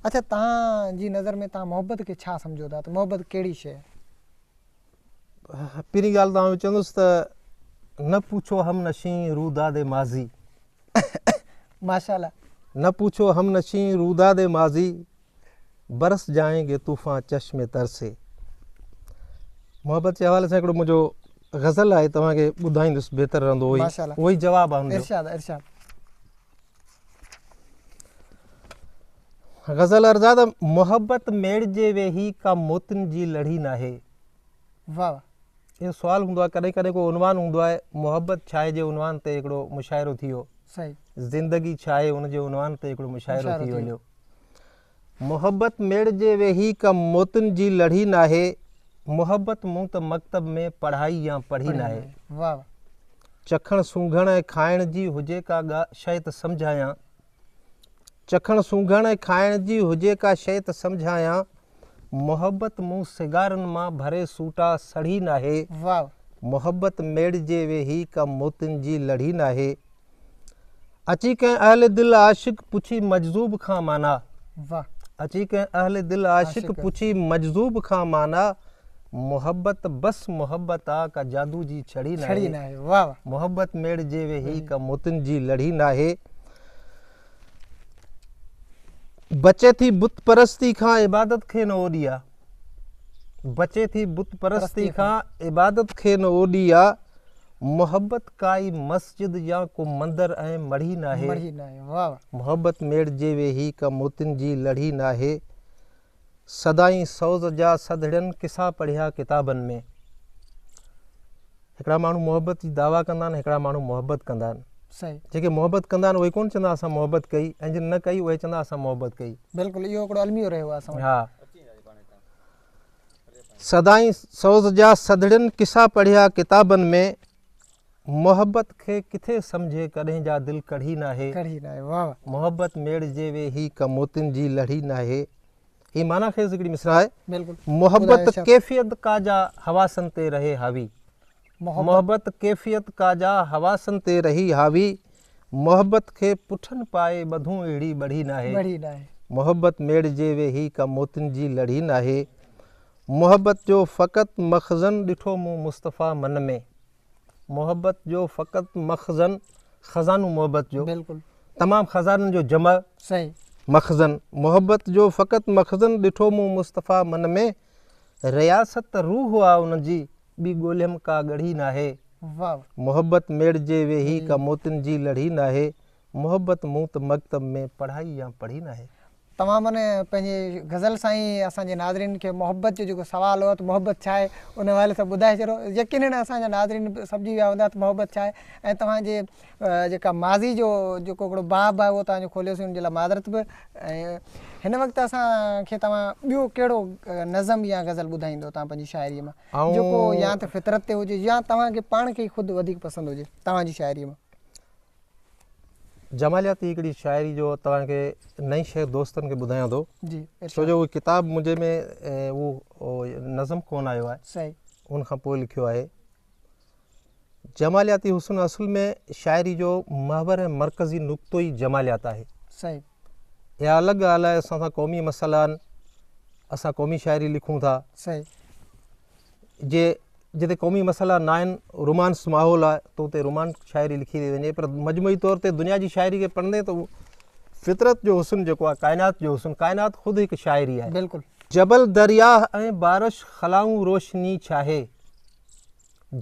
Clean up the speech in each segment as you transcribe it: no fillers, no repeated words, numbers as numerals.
اڇا توهان جي نظر ۾ توهان محبت کي ڇا سمجهو ٿا ته محبت ڪهڙي شيء آهي؟ پهرين ڳالهه ته آئون چوندس ته نه پوڇو هم نشين روداد ماضي. ماشاءالله. نه پوڇو هم نشين روداد ماضي برس جائين گي طوفان چشم تر سي. محبت جي حوالي سان هڪڙو منهنجو غزل آهي توهان کي ٻڌائيندس بهتر رهندو اهو ئي اهو ئي جواب آهي ان جو. ارشاد ارشاد. غزل عرض آ ته محبت ميڙجي ويهي ڪا موتين جي لڙهي ناهي. واه واه. اهو سوال هوندو آهي ڪڏهن ڪڏهن ڪو عنوان هوندو آهي محبت ڇا آهي جي عنوان تي هڪڙو مشاعرو ٿي ويو. صحيح. زندگي ڇا آهي ان جي عنوان تي هڪڙو مشاعرو ٿي ويو. محبت ميڙجي ويهي ڪا موتين جي لڙهي ناهي. محبت مون ته مڪتب ۾ پڙهائي يا پڙهي ناهي. واه واه. چکڻ سونگهڻ ۽ کائڻ جي هجي ڪا ڳا شيء ته سمجهايان. چکڻ سونگهڻ ۽ کائڻ جي هجي ڪا شيء ته سمجهايان. محبت مون سگارن مان ڀري سوٽا سڙهي ناهي. واه. محبت ميڙجي ويهي ڪا موتين جي لڙهي ناهي. اچي ڪنهن اهل دل عاشق پڇي مجذوب کان معنيٰ. واه. اچي ڪنهن اهل دل عاشق پڇي مجذوب کان معنيٰ. محبت بس محبت آ ڪا جادو جي ڇڙي ناهي. واه واه. محبت ميڙجي ويهي ڪا موتين جي لڙهي ناهي. بچي ٿي بت پرستي کان عبادت کي نه اوڏي آ. بچي ٿي بت پرستي کان عبادت کي نه اوڏي آ. محبت ڪائي مسجد يا ڪو مندر ۽ مڙهي ناهي. محبت ميڙجي ويهي ڪا موتين جي لڙهي ناهي. سدائين سوز جا سڌڙين قصا پڙهيا ڪتابن ۾. هڪڙا ماڻهو محبت جي دعويٰ ڪندا آهن هڪڙا ماڻهو محبت ڪندا آهن. صحيح. جيڪي محبت ڪندا آهن اهي ڪونه چوندا اسان محبت ڪئي ۽ جن نه ڪئي اهي چوندا اسان محبت ڪئي. بلڪل اهو هڪڙو الميو رهيو آهي اسان وٽ. ها. سدائين سوز جا سڌڙين قصا پڙهيا ڪتابن ۾. محبت کي ڪٿي سمجهي ڪڏهن جا دل ڪڙهي ناهي. ڪڙهي ناهي واه واه. محبت ميڙجي ويهي ڪا موتين جي لڙهي ناهي. هي معنيٰ خيز هڪڙي مصرع آهي. بلڪل. محبت ڪيفيت ڪا جا حواسن تي رهي حاوي. محبت ڪيفيت ڪا جا حواسن تي رهي حاوي. محبت کي پٺن پائي ٻڌون اهڙي ٻڙهي ناهي. ٻڙهي ناهي. محبت ميڙجي ويهي ڪا موتين جي لڙهي ناهي. محبت جو فقط مخزن ڏٺو مون مصطفيٰ من ۾. محبت جو فقط مخزن خزانو محبت جو بلڪل تمام خزانن جو جمع صحيح مخزن محبت جو فقط مخزن ڏٺو مون مصطفيٰ من ۾ رياست روح آ ان جي ٻي ڳولهيم ڪا ڳڙهي ناهي واه محبت ميڙجي ويهي ڪا موتين جي لڙهي ناهي محبت مون ته مڪتب ۾ پڙهائي يا پڙهي ناهي. توهان من پنهنجي غزل سان ئي اسان جي ناظرين کي محبت جو جيڪو سوال هو ته محبت ڇا آهي ان حوالي سان ٻڌائي ڇڏيو يقينن اسان جا ناظرين به سمجهي ويا هوندا ته محبت ڇا آهي ۽ توهان جي جيڪا ماضي جو جيڪو هڪڙو باب آهي اهو توهان جو کوليوسين ان جي لاء معذرت به ۽ هن وقت اسان کي توهان ٻيو ڪهڙو نظم يا غزل ٻڌائيندو توهان پنهنجي شاعري مان جيڪو يا ته فطرت تي هجي يا توهان کي پاڻ کي خود وڌيڪ پسند هجي توهان جي شاعري مان. جمالياتي هڪڙي شاعري جو توهان کي نئين شيء دوستن کي ٻڌايان ٿو جي ڇو جو اهو ڪتاب منهنجي ۾ اهو نظم ڪونه آيو آهي صحيح ان کان پوء لکيو آهي جمالياتي حسن اصل ۾ شاعري جو محور ۽ مرڪزي نقطو ئي جماليات آهي صحيح اها الڳ ڳالهه آهي اسان سان قومي مسئلا آهن اسان قومي شاعري لکون ٿا صحيح جي جتي قومي مسئلا ناهن رومانس ماحول آهي ته اتي رومانٽڪ شاعري لکي ٿي وڃي پر مجموعي طور تي دنيا جي شاعري کي پڙهندي ته فطرت جو حسن جيڪو آهي ڪائنات جو حسن ڪائنات خود هڪ شاعري آهي بلڪل جبل درياهه ۽ بارش خلائون روشني ڇاهي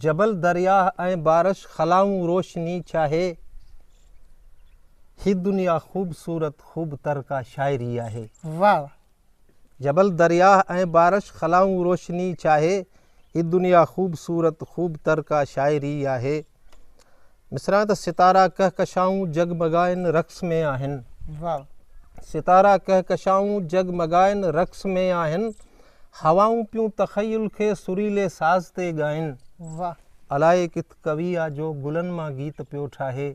جبل درياهه ۽ بارش خلائون روشني ڇاهي هي دنيا خوبصورت خوب تر ڪا شاعري آهي واه جبل درياهه ۽ بارش خلائون روشني ڇاهي هي دنيا خوبصورت خوب تر ڪا شاعري آهي مصرع ته ستارا ڪهڪشائون جڳمڳائن رقص ۾ آهن واه ستارا ڪهڪشائون جڳمڳائن رقص ۾ آهن هوائون پيون تخيل کي سريلي ساز تي ڳائن واه الائي ڪٿ ڪوي آ جو گلن مان گيت پيو ٺاهي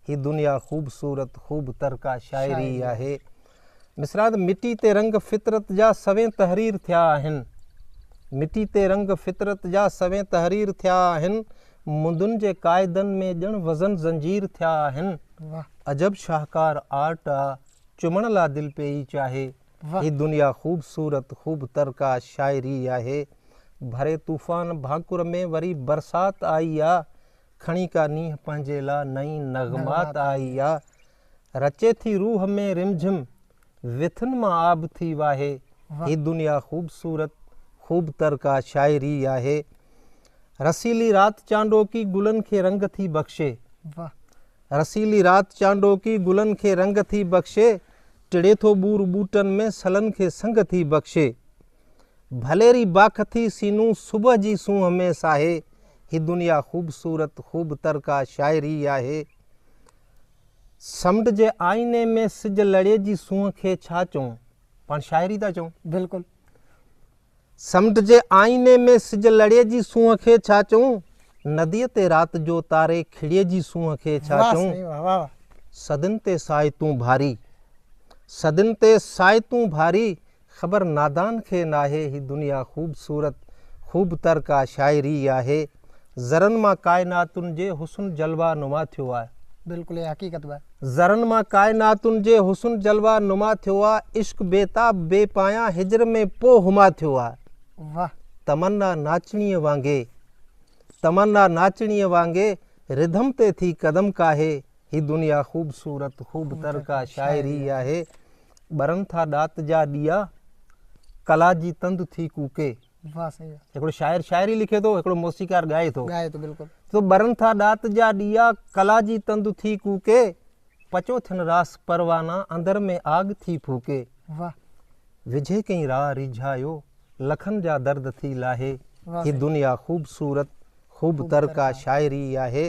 هي دنيا خوبصورت خوب تر ڪا شاعري آهي مصرع ته مٽي تي رنگ فطرت جا سوين تحرير ٿيا آهن مٽي تي رنگ فطرت جا سوين تحرير ٿيا آهن مندن جي قاعدن ۾ ڄڻ وزن زنجير ٿيا آهن عجب شاهڪار آرٽ آ چمڻ لا دل پيئي چاهي هي دنيا خوبصورت خوب تر ڪا شاعري آهي. ڀري طوفان ڀاڪر ۾ وري برسات آئي آ. کڻي ڪا نينهن پنهنجي لا نئين نغمات آئي آ. رچي ٿي روح ۾ رمجھم وٿن مان آب ٿي واهي. هي دنيا خوبصورت خوب تر ڪا شاعري آهي. رسيلي رات چانڊوڪي گلن کي رنگ ٿي بخشي. رسيلي رات چانڊوڪي گلن کي رنگ ٿي بخشي، ٽڙي ٿو ٻور ٻوٽن ۾ سلن کي سنگ ٿي بخشي. ڀليري باک ٿي سينو صبح جي سونهن ۾ ساهي، هي دنيا خوبصورت خوب تر ڪا شاعري آهي. سمنڊ جي آئيني ۾ سج لڙي جي سونهن کي ڇا چئون، پاڻ شاعري ٿا چئون. بلڪل. سمنڊ جي آئيني ۾ سج لڙي جي سونهن کي ڇا چئون، نديء تي رات جو تاري کڙي جي سونهن کي ڇا چئون، صدين تي سائتون ڀاري، صدين تي سائتون ڀاري، خبر نادان کي ناهي، هي دنيا خوبصورت خوب تر ڪا شاعري آهي، ذرن مان ڪائناتن جي حسن جلوه نما ٿيو آهي. بلڪل اها حقيقت به آهي. ذرن مان ڪائناتن جي حسن جلوه نما ٿيو آ، عشق بيتاب بي پايان هجر ۾ پو هما ٿيو آ. واھ. تمنا ناچڻيء وانگي، تمنا ناچڻيء وانگي رڌم تي ٿي قدم ڪاهي، هي دنيا خوبصورت خوب تر ڪا شاعري آهي، ٻرن ٿا ڏات جا ڏيئا، ڪلا جي تند ٿي ڪوڪي. واھ سائين واھ. هڪڙو شاعر شاعري لکي ٿو، هڪڙو موسيقار ڳائي ٿو. ڳائي ٿو بلڪل. تو ٻرن ٿا ڏات جا ڏيئا، ڪلا جي تند ٿي ڪوڪي، پچو ٿين راس پروانا، اندر ۾ آڳ ٿي ڦوڪي. واھ. وجهي ڪئين راء ريجهايو، لکن جا درد ٿي لاهي. واھ هي سائين. دنيا خوبصورت خوب تر ڪا شاعري آهي.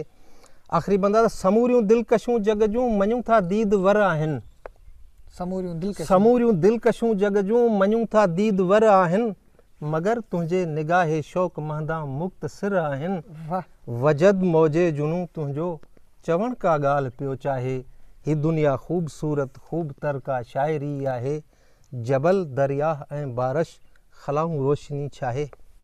آخري بند آهي ته سموريون دلڪشون جڳ جون مڃون ٿا ديد ور آهن. سموريون دلڪشون. سموريون دلڪشون جڳ جون مڃون ٿا ديد ور آهن. مگر تنهنجي نگاهه شوق مهندان مختصر آهن. واھ. وجد موجي جنون تنهنجو چوڻ ڪا ڳالهه پيو چاهي. هي دنيا خوبصورت خوب تر ڪا شاعري آهي. جبل، درياهه ۽ بارش خلائون روشني ڇاهي.